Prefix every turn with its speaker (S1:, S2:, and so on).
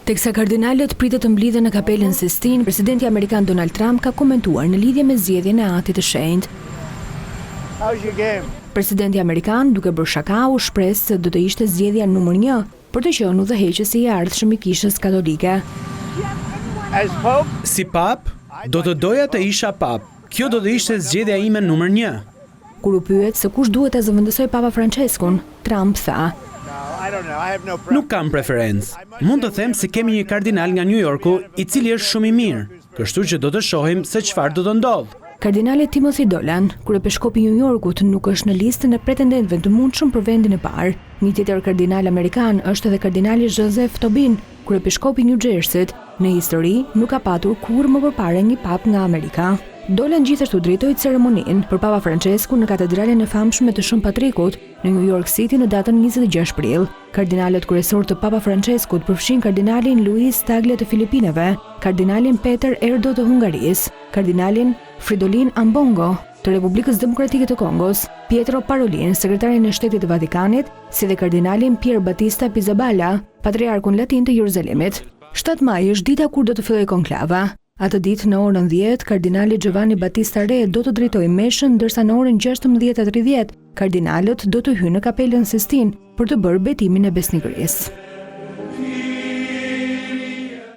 S1: Teksa kardinalët pritet të mblidhen në Kapelën Sistine, presidenti amerikan Donald Trump ka komentuar në lidhje me zgjedhjen e Atit të Shenjtë. Presidenti amerikan, duke bërë shaka, u shpreh se do të ishte zgjedhja numër një për të qenë udhëheqësi i ardhshëm i Kishës Katolike.
S2: Si papë, do të doja të isha papë. Kjo do të ishte zgjedhja ime numër një.
S1: Kur u pyet se kush duhet ta zëvendësojë Papa Françeskun, Trump tha.
S2: Nuk kam preferencë. Mund të them se kemi një kardinal nga Nju Jorku, i cili është shumë i mirë, kështu që do të shohim se çfarë do të ndodhë.
S1: Kardinali Timothy Dolan, kryepeshkopi i Nju Jorkut, nuk është në listën e pretendentëve të mundshëm për vendin e parë. Një tjetër kardinal amerikan është edhe kardinali Joseph Tobin, kryepeshkop i Nju Xhersit. Në histori, nuk ka patur kurrë më përpara një papë nga Amerika. Dolan gjithashtu drejtoi ceremoninë për Papa Françeskun në Katedralen e famshme të Shën Patrikut në New York City në datën 26 prill. Kardinalët kryesorë të Papa Françeskut përfshijnë kardinalin Luis Tagle të Filipineve, kardinalin Peter Erdo të Hungarisë, kardinalin Fridolin Ambongo të Republikës Demokratike të Kongos, Pietro Parolin, sekretarin e Shtetit të Vatikanit, si dhe kardinalin Pier Battista Pizzaballa, patriarkun latin të Jeruzalemit. 7 maji është dita kur do të fillojë konklava. Atë ditë në orën 10, kardinali Giovanni Battista Re do të drejtojë meshën, ndërsa në orën 16:30, kardinalët do të hyjnë në Kapelën Sistine për të bërë betimin e besnikërisë.